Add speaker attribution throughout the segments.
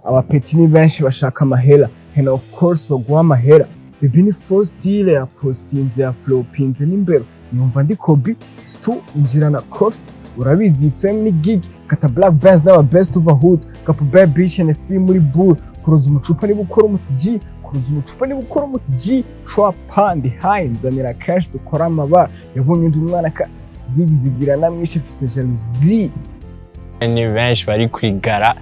Speaker 1: Abapeti ni benshi bashaka amahera, and of course baguha amahera. Baby ni Faustile, yapostinze, yaflopinze n'imbeba, yumva ndi Kobe stu injirana coffee. Urabizi, iyi fame ni gig, kata black bands n'aba best over hood, kapu bad bitch and see muri bull. Kuroza umucupa niba ukora umuti G, kuroza umucupa niba ukora umuti G. Trap pandi high, nzanira cash dukora amabara. Yabonye undi mwana ka zigira namwishe, mfise jalousie.
Speaker 2: Ni benshi bari kwigara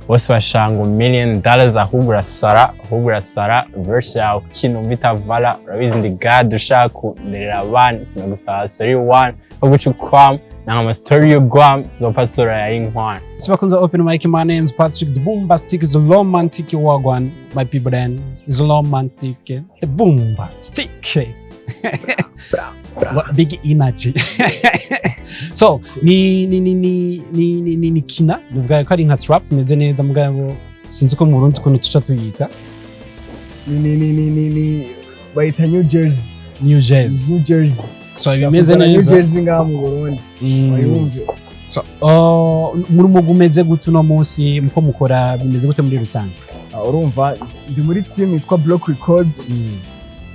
Speaker 2: bose bashanga $1 million, ahubwo urasara, ahubwo urasara. Verse yawe kintu bita vala, urabizi ndi god, ushaka kunderera abana sinagusaba sorry one ho guca ukwam nanga ama story y'ugwam zopfa sura ya inkwana.
Speaker 3: Sibakunze open mic. My name is Patrick the Bombastic, is romantic wagwan. My people then is romantic the bombastic. What big energy. So ni kina nuvuga ko ari nka trap imeze neza, mugabo sinzi ko mu Burundi ukuntu tuca tuyita.
Speaker 1: Ni bayita New Jersey.
Speaker 3: New Jazz.
Speaker 1: New Jersey.
Speaker 3: So bimeze
Speaker 1: New
Speaker 3: neza.
Speaker 1: Jersey ngaha mu Burundi bayumve.
Speaker 3: So muri umugwi umeze gute uno munsi, muko mukora bimeze gute muri rusange?
Speaker 1: Ah, urumva ndi muri team yitwa Block Records,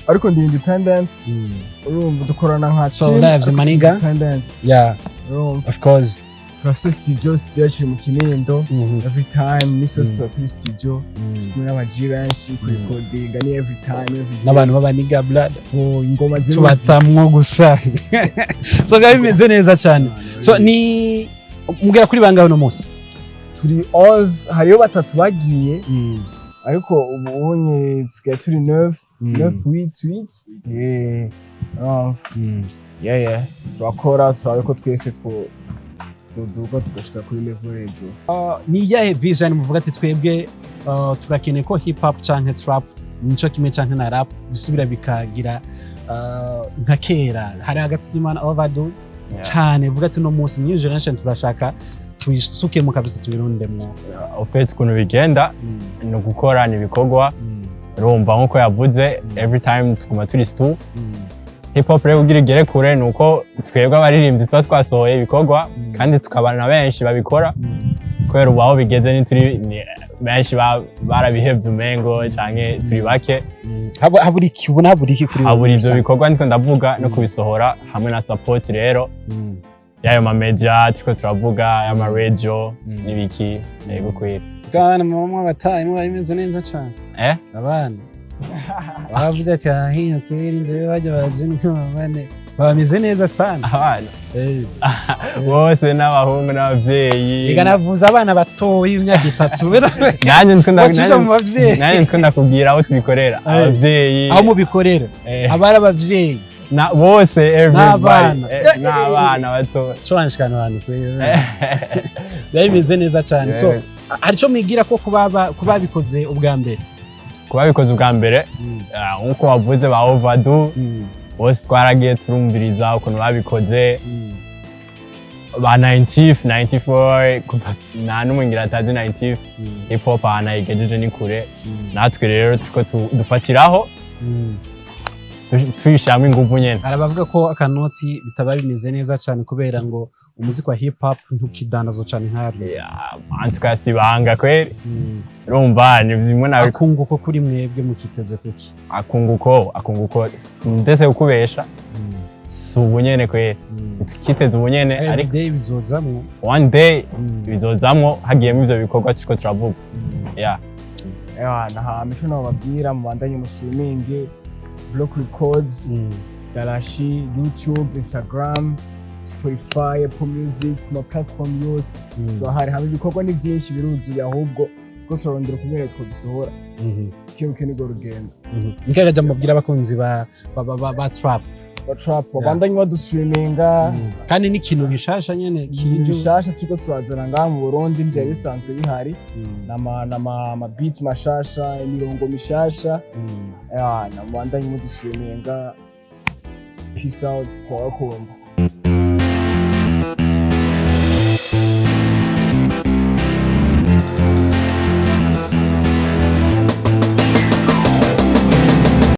Speaker 1: ariko ndi independent. Urumva dukorana nka
Speaker 3: So,
Speaker 1: team,
Speaker 3: uravye
Speaker 1: ariko
Speaker 3: maniga?
Speaker 1: independent.
Speaker 3: Yeah.
Speaker 1: Urumva
Speaker 3: Of course.
Speaker 1: turafise studio, studio yacu iri mu Kinindo. Every time misi yose tuba turi studio kumwe n'aba G benshi kurikodinga, ni every time, every day.
Speaker 3: N'abantu b'abaniga blood.
Speaker 1: Oh, ingoma ziri
Speaker 3: Tubatamwo gusa. So biba bimeze neza cyane. So ni mugera kuri bangahe uno munsi?
Speaker 1: Turi 11, hariyo batatu bagiye, ariko ubu unye dusigaye turi 9. 9, 8, 8, yeah. Urumva, yeah, turakora, turabe ko twese two tuduga tugashika kuri level hejuru.
Speaker 3: Ni iyahe vision muvuga ati twebwe turakeneye ko hip hop canke trap nico kimwe canke na rap bisubira bikagira nka kera, hari hagati y'Imana overdue cyane, vuga ati uno munsi new generation turashaka tuyisukemo kabisa, tubirundemwo?
Speaker 2: Au fait, ukuntu bigenda ni ugukorana ibikorwa. Urumva nk'uko yavuze, every time tuguma turi stu. Hip hop rero kugira igere kure ni uko twebwe abaririmbyi tuba twasohoye ibikorwa kandi tukaba na benshi babikora, kubera ubu aho bigeze ntituri ni benshi, barabihevye umengo canke turi bake.
Speaker 3: Habura iki? Ubona habura iki kuri wowe?
Speaker 2: Habura ivyo bikorwa ndiko ndavuga no kubisohora hamwe na support rero y'ayo ma media turiko turavuga, y'ama radio n'ibiki, yego kwera.
Speaker 3: Bwana mama bataye muba bimeze neza cyane.
Speaker 2: Eh.
Speaker 3: Abana bavuze ati ahiye kweri, njyewe bajya baje bane bameze neza sana.
Speaker 2: Abana
Speaker 3: Eh.
Speaker 2: bose n'abahungu n'abavyeyi.
Speaker 3: Ega navuze abana batoyi imyaka 3.
Speaker 2: Nanjye ndiko
Speaker 3: Wacija mu bavyeyi.
Speaker 2: Nanjye ndiko ndakubwira aho tubikorera.
Speaker 3: Eh.
Speaker 2: Abavyeyi.
Speaker 3: Aho mubikorera.
Speaker 2: Eh.
Speaker 3: Abari abavyeyi.
Speaker 2: Na bose, everybody.
Speaker 3: N'abana.
Speaker 2: Eh, n'abana bato.
Speaker 3: Cobanshikana abantu kweri biba bimeze neza cyane. So hari ico mwigira ko kuba bikoze ubwa mbere?
Speaker 2: Kuba bikoze ubwa mbere, ah, nk'uko wavuze ba Overdue bose twaragiye turumviriza ukuntu babikoze, ba 90 94, kuva nta n'umwe ngira atazi 90 hip hop ahantu ayigejeje ni kure. Natwe rero turiko dufatiraho, tuyishiramo inguvu nyene.
Speaker 3: Hari abavuga ko akanoti bitaba bimeze neza cyane kubera ngo umuziki wa hip hop ntukidandazwa cyane nk'ari.
Speaker 2: Yeah, en tout cas si ibanga kweri. Urumva ni bimwe na
Speaker 3: Akunguko kuri mwebwe mukiteze kuki?
Speaker 2: Akunguko, ndetse kukubesha si ubu nyene kweri, tukiteze ubu nyene, ariko
Speaker 3: everyday bizozamwo.
Speaker 2: One day bizozamwo, hagiyemo ivyo bikorwa turiko turavuga, yeah.
Speaker 1: Ewana, hama ico nobabwira, mubandanye mu streaming Block Records, Darashi, YouTube, Instagram, Spotify, Apple Music, ku ma platform yose turahari. Hama ibikorwa ni byinshi, biruzuye, ahubwo two turarondera ukungene twobisohora kebuke, nirwo rugendo.
Speaker 3: Nikaga jambo mubwira abakunzi ba trap?
Speaker 1: Ba trap babandanye badustreaminga.
Speaker 3: Kandi n'ikintu gishasha nyene
Speaker 1: Ibintu
Speaker 3: kije.
Speaker 1: bishasha turiko turazana ngaha mu Burundi ntivyari bisanzwe bihari, nama beats mashasha, imirongo mishasha. Ewana, mubandanye mudustreaminga. Peace out, turabakunda.